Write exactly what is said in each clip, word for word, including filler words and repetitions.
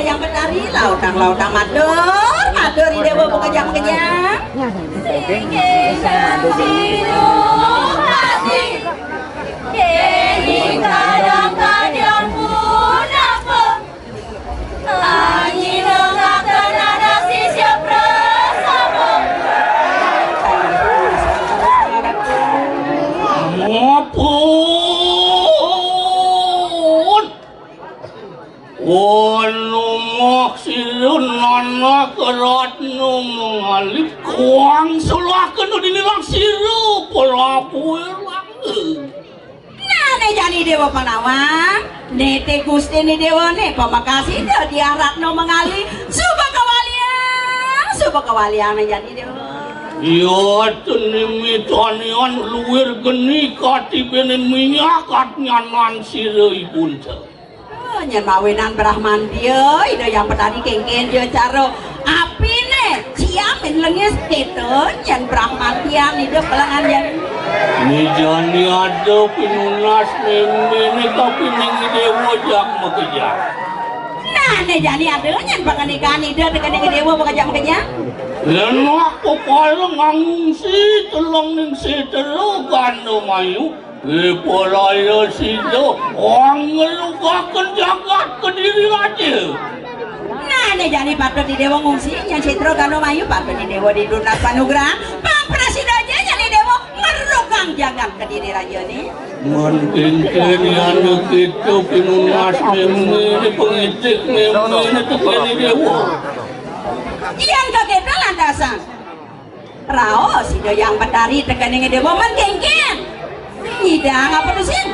Yang Betari, lautang-lautang matur, matur Ida Déwa makejang-kejang. Sing sing Keni kadang-kadang punapa? Angin ngakan anak sisya prasama. Maupun Wanumah sira nanak ratna mangalip, kuang selaken dinilang sira pelabuh langgeng. Nah, né jani Déwa Panawang, né té Gusti né Déwa né pamekas Ida Diah Ratna mangalip, suba kawaliang, suba kawaliang né jani Déwa. Iya, teni mitanian luir geni katibéné minyak katnyanan sira ibun. Oh, nyén mawinan Brahmantia, Ida Hyang Betari kéngkén ja cara apiné, ciamin lengis kéto, nyén Brahmantian Ida pelengan jan. Né jani ada pinunas méméné kapining déwa jak makejang. Nah, né jani ada nyén pangandikan Ida tekening déwa makejang-kejang. Lenak pepala ngangungsi telung ning setera Gandamayu. Ipun raya sida anglugaken jagat Kediri Raja. Nah, né jani patut Ida Déwa ngungsi, nyén Sitra Gandamayu patut Ida Déwa ditunas panugrahan. Pang prasida ja nyén Ida Déwa ngerukang jagat Kediri Raja né. Mén kénkén yana kita pinunas méméné pangitik méméné tekening déwa. Yén kakéto lantasan. Raos Ida Hyang Betari tekening déwa mén kénkén. Nyidang apa tuh, Sin?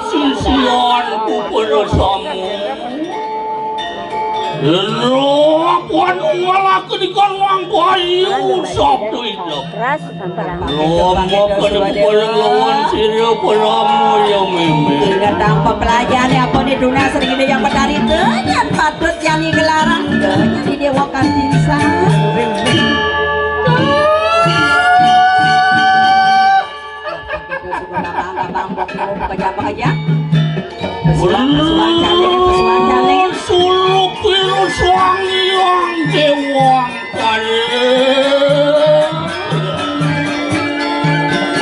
Sisian pupur sama. Lha, kuwi ngalahke dikon wong bayu sabda itu. Keras, samperan. Lomo kene pukul lawan sira pelamu ya meme. Ingat tanpa pelajaran apa di dunia sering ini yang bertari dengan patut yang digelaran. Jadi dia wakan bisa. Gitu, suku nabang-nabang, bok nabok, pekerja-pekerja. Pesuang, pesuang, caleg, pesuang, caleg. Suluk Wiro Sang Hyang Déwa Angkara.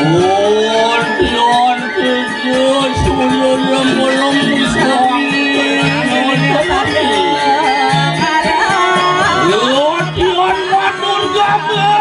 Wonten Tejo Surya Lembelem Sang Hyang Déwa Angkara. Wonten Matur Gambar.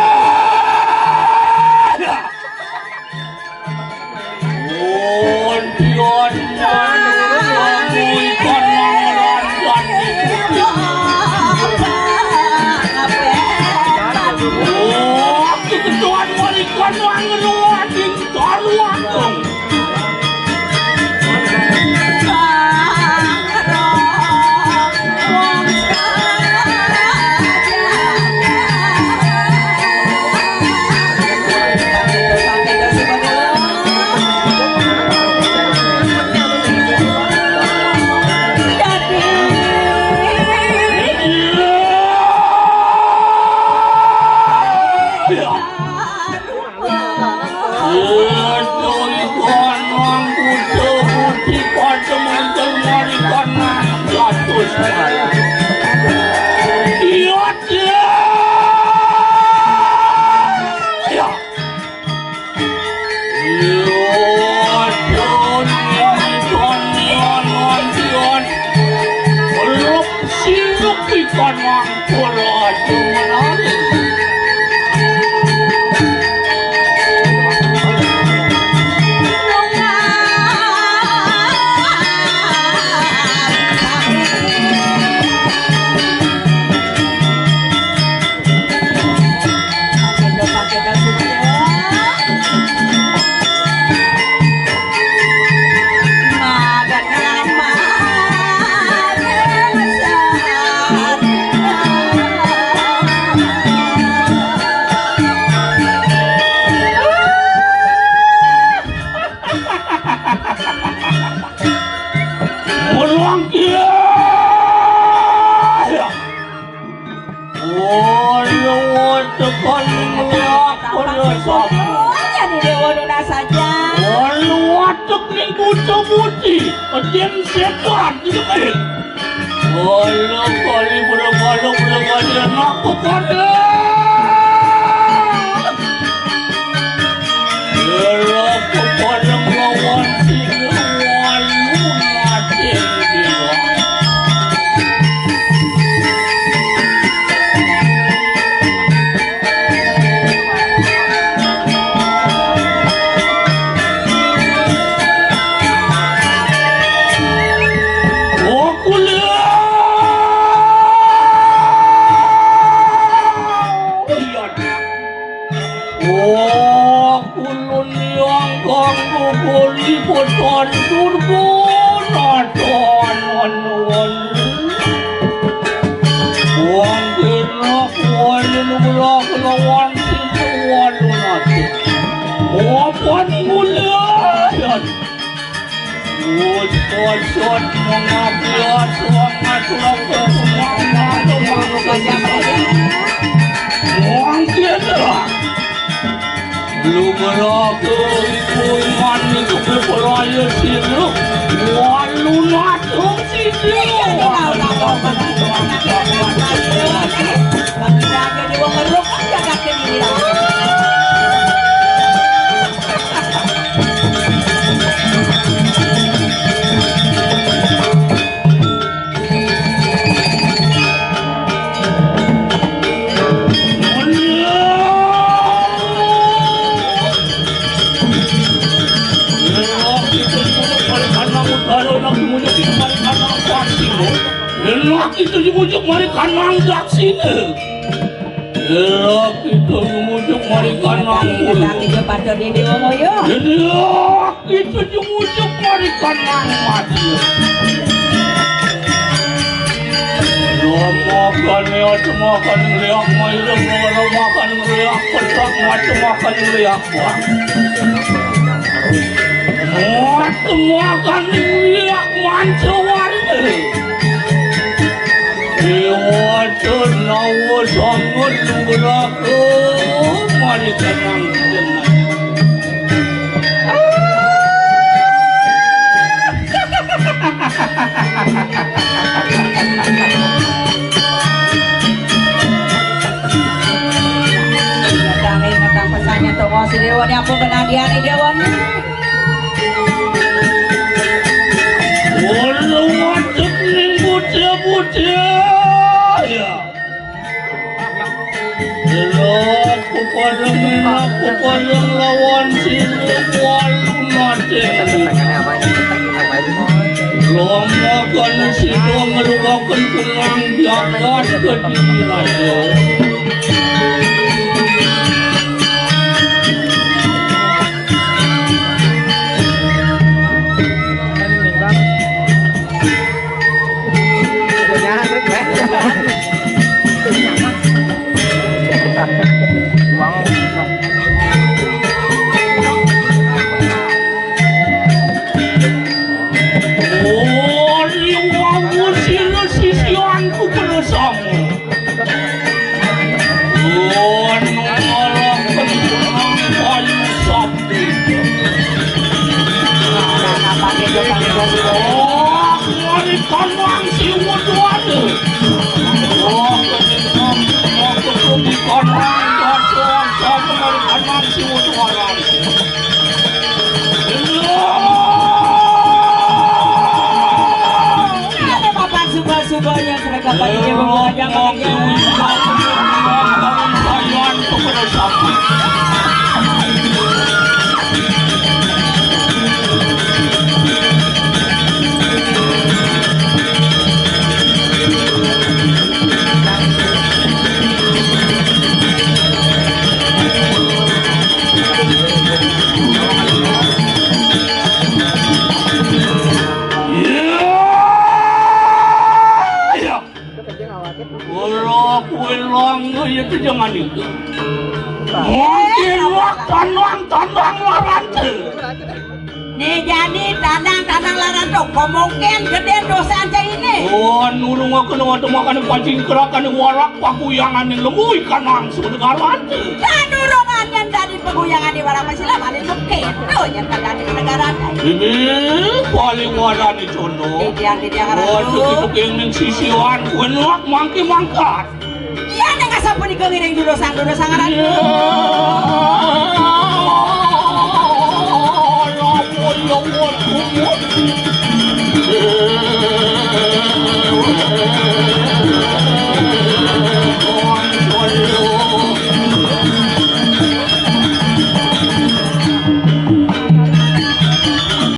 Sapa? Jani Déwa Nuna saja. Walu watek ning buta buti. Ején sétan, gitu kan. Walu kali berbalok, berbalok, nak kepada. Ira kepada nglawan sing walu mati. Aku lun yang ganggu boli petan durga natan anuan. Wong kena kuali nubrah lawan sing walu nate. Wapan mula yan. Wujud-wujud mengabdi asuang asuang kepunang. Wong kena. Lu berlaku ibu iman itu berperaya sini. Walu natung sini. Lelaki itu dibujuk mari kanang daksina. Lelaki itu dibujuk mari kanang mulu. Lelaki itu dibujuk mari kanang mati. Lo makan ya, makan liak, makan liak, petak, makan liak. Wah, temuakan liak manca warna. Dewa cenawa sangat berlaku. Mari tenang, tenang. Datang, datang pesannya Tongo si Dewa ni, apa kena dia ni Dewa ni? Walau ngadeg ning bocah-bocah, ya. Delok pepadang, delok pepadang lawan sing walu mati. Lamakan sida ngrugaken kunang jagat kediri raja. Oh, liwau sira sisianku bersama. Anu ngalahkan kunang kayu sakti. Oh, mari kanang siwa duana. Oh, kanang, kanang, kanang, mari kanang siwa duana. Ada papan suba-subanya, seragam panitia pembawa jangan lagi. Ora kuwi lang ya jangan itu. Mungkin wah tandang-tandang larante. Né jani tandang-tandang larante, kok mungkin gedé dosa aja ini. Oh, nurungaken wonten makan pacingkerakan warak pakuyangan lembu ikan langsung degaran. Sadurungan yen dadi Ini paling warani jono. Titiang, titiang, Ratu. Waduh, itu ning sisiwan, kuwi luwak mangke mangkat. Iya, ning sapunika ngiring durusang, durusang, Ratu. Iya.